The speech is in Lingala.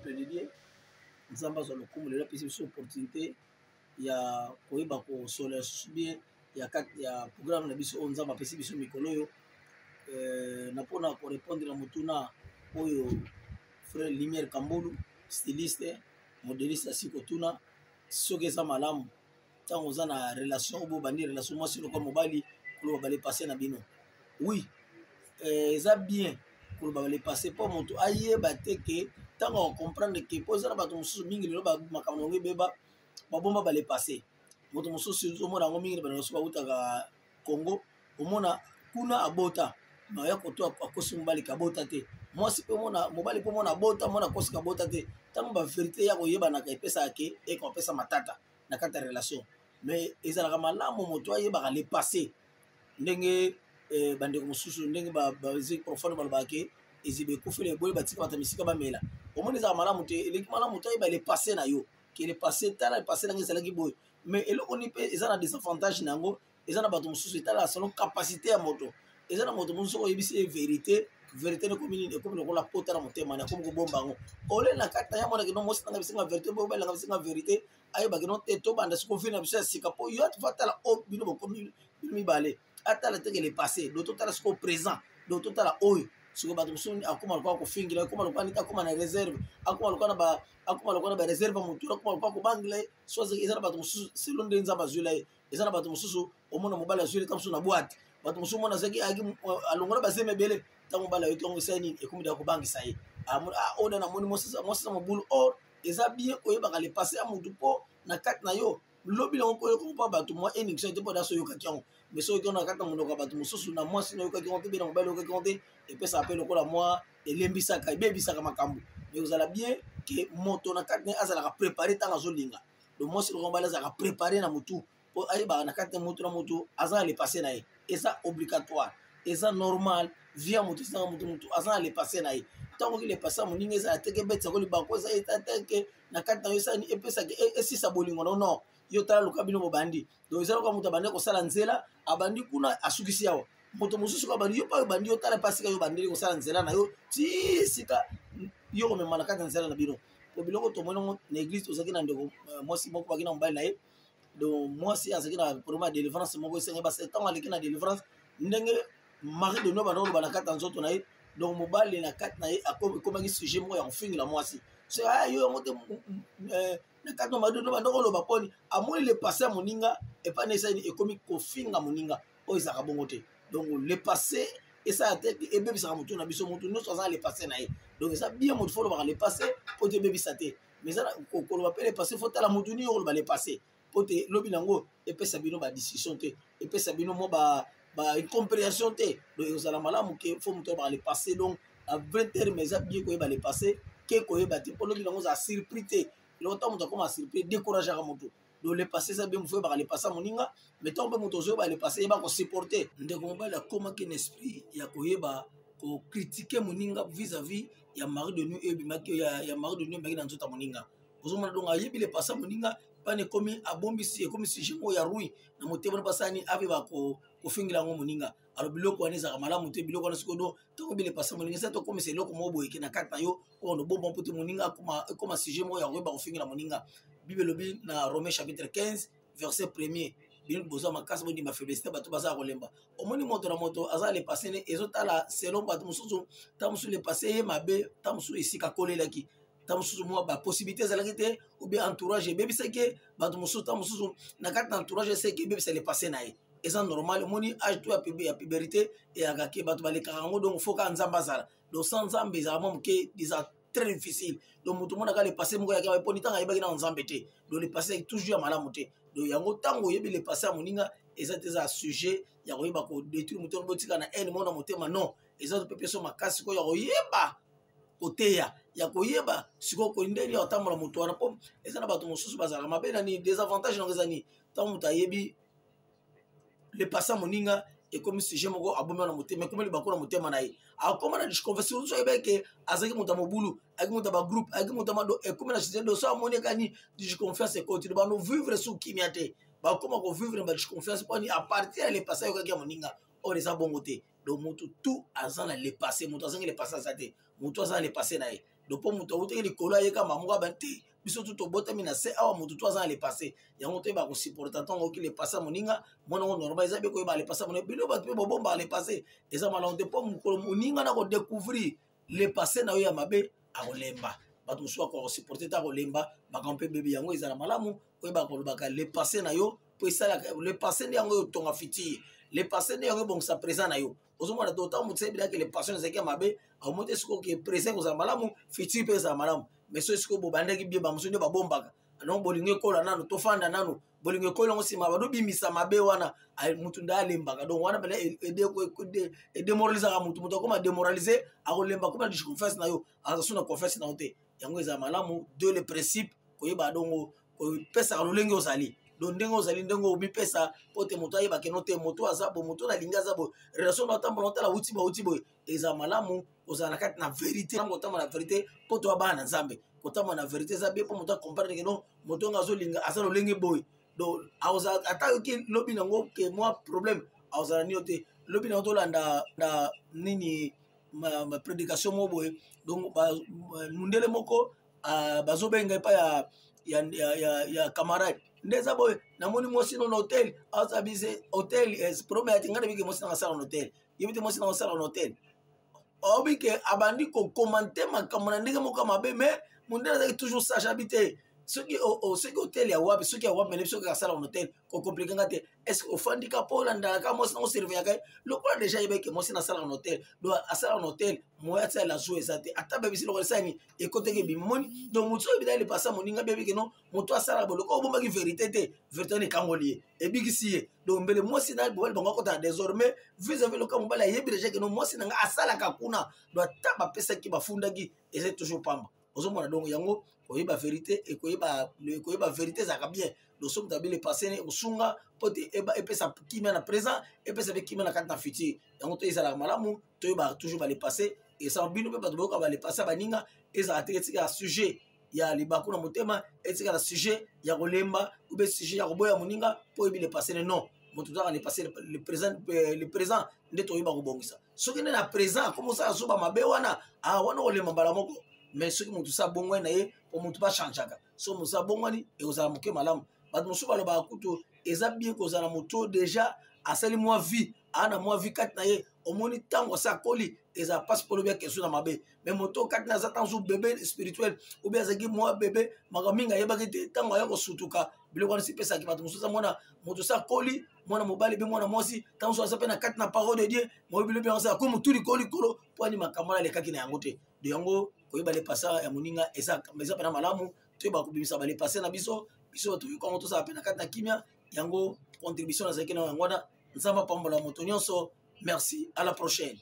Peuple de Dieu, Nzambe azwa lokumu lelo apesi biso opportunité ya koyeba kosolola lisusu bien ya kati ya programme na biso oyo Nzambe apesi biso mikolo oyo na mpona korepondre na motuna oyo frère Lumière Kambulu, styliste modeliste, asi kotuna soki eza malamu ntango oza na relation oyo bobandi relation mwasi lokola mobali koloba ba le passé na bino. Oui, eza bien koloba ba le passé mpo moto ayeba te ke ntango acomprendre ke, mpo eza na bato mosusu mingi lelo makambo na bango ebeba, babomba ba le passé. Moto mosusu omona yango mingi na bato mosusu bautaka Congo, omona kuna abota na ya koto akosi mobali kabota te, mwasi mpe omona mobali mpe omona abota, mwana akosi kabota te. Ntango bavérité ya koyebanaka epesaka ke ekopesa matata na kati ya relation, mais ezalaka malamu moto ayebaka le passé ndenge bandeko mosusu ndenge bazi profane balobaka ke eziba ekufeli eboyi batika bato misika bamela. Omoni, ezalaka malamu te, eleki malamu moto ayeba le passé na yo ke le passé, tala le passé nanga ezalaki boye. Mais eloko nini mpe eza na désavantage na yango? Eza na bato mosusu, etalaka selon capacité ya moto. Eza na moto mosusu oyebisi ye vérité, vérité ekomi nini? Ekomi lokola pota na motema na akomi kobomba yango ole na kati na ye. Amonaki no mwasi nanga bisinga vérité, bobalanga bisinga vérité, ayebaki no te tobanda siko vie na biso ya sika, mpo yo atifa atala o bino bokomi bino mibale, atala teke le passé. Do totala sikoyo présent, do totala oyo sikoyo. Bato mosusu akóma lokola kofingela, akóma lokola nini, akóma na réserve, akóma lokola na baréserve ya motu, akóma lokola kobangela ye. So eza na bato mosusu selon nde Nzambe azwela ye. Eza na bato mosusu omona mobali azweli ta mosusu na boîte, bato mosusu omona azalaki alongola bazemi ebele. Ntango mobali ayoki yango, esali nini? Ekomi da kobangisa ye. Oyo namoni mwasi na mobulu. Or eza bien koyebaka le passé ya motu, mpo na kati na yo lobi nango koyoka mpo bato mwa émission te, mpo daso oyokaki yango. Mais soki oyokaki na kati na monoko ya bato mosusu, na mwasi na oyokaki yango te, mpe na mobali oyokaki yango te, epesaka mpe lokola mwa elembisaka, ebebisaka makambo. Mais ozala bien ke moto na kati na ye azalaka préparé ntango azolinga. Donc mwasi lokola mobali azalaka préparé na motu, mpo ayebaka na kati na motu na motu aza na le passé na ye. Eza obligatoire, eza normal. Vie ya moto ezanga motu, motu aza na le passé na ye. Ntango oki le passé ya moninga, ezala teke ebetisako libako, eza eta teke na kati na yo esani epesaka esisa bolingo. No, non, yo tala luka bino bobandi. Donc eza lokola moto abandi kosala nzela, abandi kuna, asukisi awa. Moto mosusu ko abandi, yo mpe obandi, yo tala mpe yo bandeli kosala nzela na yo ti esika yo komema na kati ya nzela na bino. Po biloko tomoni yango na église, tozalaki na ndeko mwasi moko baki na mobali na ye. Donc mwasi azalaki na problème ya délivrance moko esenge basa. Ntango aleki na délivrance, ndenge mari de nuit banda koloba na kati ya nzoto na ye, donc mobali na kati na ye ekomaki sujet moko ya kofingela mwasi. So yo yango te na kati na mari de nuit banda koloba mponi amoni le passé ya moninga epai na esali, ekomi kofinga moninga. Oyo ezalaka bongo te. Donc le passé esala te ebebisaka motu na biso. Motu nyonso aza na le passé na ye. Donc eza bien motu faut olobaka le passé mpo te ebebisa te. Mais eza koloba mpe le passé, faut tala motu nini okoloba le passé, mpo te lobi nango epesa bino badiscussion te, epesa bino mwa ba incompréhension te. Donc ekozala malamu ke faut moto oyebaka le passé. Donc na vrai terme, eza bien koyeba le passé ke koyeba te, mpo lobi nango ozala surpris te. Eloko ntango moto akoma surpris, décourageaka moto. Donc le passé eza bien, faut oyebaka le passé ya moninga. Mais ntango mpe moto ozoyeba le passé, yeba kosupporter. Ndeko mobali akomaki na esprit ya koyeba kocritiquer moninga vis-à-vis ya mari de nuit oyo ebimaki, ya mari de nuit ebimaki na nzoto ya moninga. Ozomona, donc ayebi le passé ya moninga pana ekomi abombisi, ekomi sujet moko ya rui na motema na basani abeba kofingela yango moninga. Alors biloko wana ezalaka malamu te, biloko wana sikoyo. Do ntango oyebi le passé moninga, eza tokomisa eloko moko boyeke na kati na yo oyo nobomba mpo te moninga ekoma sujet moko ya koyeba kofingela moninga. Bible elobi na Romain chapitre 15 verset premier: bino boza makasi, bondima faiblesse te. Bato baza kolemba. Omoni, moto na moto aza le passé ne ezotala selon bato mosusu. Ntango mosusu le passé ye mabe, ntango mosusu esika akolelaki, ntango mosusu mwa bapossibilité ezalaki te, ou bien entourage ebebisaki ye. Bato mosusu, ntango mosusu na kati na entourage eseki ebebisa le passé na ye, eza normal. Omoni, âge to ya puberté eyaka ke bato balekaka yango. Donc faut kaka Nzambe azala. Donc sans Nzambe ezalaka mwa moke, eza très difficile. Donc moto omonaka le passé moko yaki eponi ntango ayebaki nano Nzambe te. Donc le passé toujours ya malamu te. Donc yango ntango oyebi le passé ya moninga, eza te eza sujet ya koyeba kodétruire moto, botika na haine moko na motema. Non, eza mpe peso makasi ko ya koyeba koteya, ya koyeba sikoyo ndenge ya kotambola moto wana, mpo eza na bato mosusu bazalaka mabe na nini. Désavantage nango eza nini? Ntango moto ayebi le passé moninga, ekomi sujet moko abomi na motema, ekomi libako na motema na ye, akoma na disconfession. Mosusu ayeba eke azalaki moto ya mobulu, ayaki moto ya bagroupe, ayaki moto ya mado, ekomi na sujet. Do so amoni ekani disconfiance ekoti, bano vivre sous kimia te, bakoma kovivre na badisconfiance mponi à partir ya le passé ayokaki ya moninga. Oyo eza bongo te. Donc moto tout aza na le passé, moto azangi le passé aza te, moto aza na le passé na ye. Donc mpo moto awutaki likolo ayeka mamo aba te, biso tu tobotami na se awa, moto tu aza na le passé. Yango toyeba kosupporta ntango oki le passé ya moninga mwana ngo normal, eza be koyeba le passé ya moninga. Bino bato mpe bobombaka le passé, eza malamu te, mpo mokolo moninga na kodécouvrir le passé na yo ya mabe, akolemba. Bato mosusu bakoka kosupporte te, akolemba makambo mpe bebi. Yango ezala malamu koyeba kolobaka le passé na yo, mpo esalaka le passé nde yango otonga futur, le passé nde yango ebongisa présent na yo. Ozomona to ntango moto ayebelaki le passé ezalaki ya mabe, aomoi te sikoyo ke présent kozala malamu, futur mpe ezala malamu. Mais soki sikoyo bobandaki bien, bamosusu nde babombaka. Donc bolingo ekola nano, tofanda nano, bolingo ekola yango, nsima badobimisa mabe wana, mutu nde alembaka. Donc wana pena edémoralisaka mutu, moto akoma démoralisé, akolemba, koma confiance na yo, aza so na confiance na yo te. Yango ezala malamu de le principe koyeba dongo kopesaka lolenge ozali. Donc ndenge ozali, ndenge omipesa, mpo te moto ayeba keno te moto aza boye, moto nalingi aza boye, relation na otambola, otala wuti bauti boye. Eza malamu kozala na kati na vérité, kotambola na vérité, mpo toya bana na Nzambe. Kotambola na vérité eza bien, mpo moto acomprendre keno moto ongo azolinga aza lolenge boye. Donc ata yoki lobi nango ke mwa problème, azala nino te. Lobi nango tolanda na nini, ma prédication moko boye. Donc mundele moko bazobenga epai ya camarade nde eza boye: namoni mwasi no na hotel, aza bise hotel. Problème ya te, ngai nabiki mwasi nanga asala na hotel, yebi te mwasi nanga asala na hotel. Oyebi ke abandi kocommenter makambo na ndenge moko ya mabe, mais mondele azalaki toujours sage, abi te soki hotel ya wapi, soki ya wapi, mene soki asala na hotel, kocompliquer nga te. Est ce que ofandi ka mpo olandaka ka mwasi nango, surveillaka ye lokola déjà yebaki mwasi na asalaka na hotel? Donc asalaka na hotel, moya atikala zo eza te, ata babisi lokola esani ekotaki ebimi moni. Donc motu oyo ebidali lepasa moninga biyebiki no moto asalaka bo, lokola obombaki vérité te, vérité wana ekangoli ye, ebikisi ye. Donc mbele mwasi na mobali bango akotaka désormais vis-à-vis, lokola mobali ayebi déjà ke no mwasi na nga asalaka kuna. Donc ata bapesaki, bafundaki, eza toujours pamba. Ozomona, donc yango koyeba vérité, ekoyeba vérité ezalaka bien. Donc soki moto abi le passé ne ekosunga mpo te epesa kimia na présent, epesa mpe kimia na kati na futur. Yango to ezalaka malamu toyebaka toujours bale passé. Esala bino mpe bato boyoka bale passé ya baninga, ezalaka te etikala sujet ya libaku na motema, etikala sujet ya kolemba ube sujet ya koboya moninga mpo oyebi le passé ne. Non, moto tozaka le passé, le présent, le présent nde toyeba kobongisa. Soki nde na présent akomi osala zoba mabe wana, ah, wana kolemba mbala moko. Mais soki moto sa bongwani na ye, po moto bachangeaka, so moto sa bongwani, ekozala moke malamu. Bato mosusu balobaka kutu eza bien kozala moto déjà asali mwa vie, aa na mwa vie kati na ye. Omoni, ntango asa akoli, ezala mpasi mpo olobi akesu na mabe. Mais moto kati na aza ntango bébé spirituel, obi azalaki mwa bébé, makambo mingi ayebaki te, ntango aya kosutuka, biloko wana sipesaki bato mosusu. Aza mwana moto sa akoli, mwana mobali mpe mwana mwasi, ntango mosusu aza mpe na kati na parole de Dieu, moyebi bilobi yango asala ko motu likolo likolo, mpo ani makambo wana alekaki na yango te. De yango koyeba le passé ya moninga eza mpena malamu. Toyeba kobimisa bale passé na biso, biso bato yoka yango, tozala mpe na kati na kimia. Yango contribution nazalaki na yango wana. Nzambe apambola moto nyonso. Merci, à la prochaine.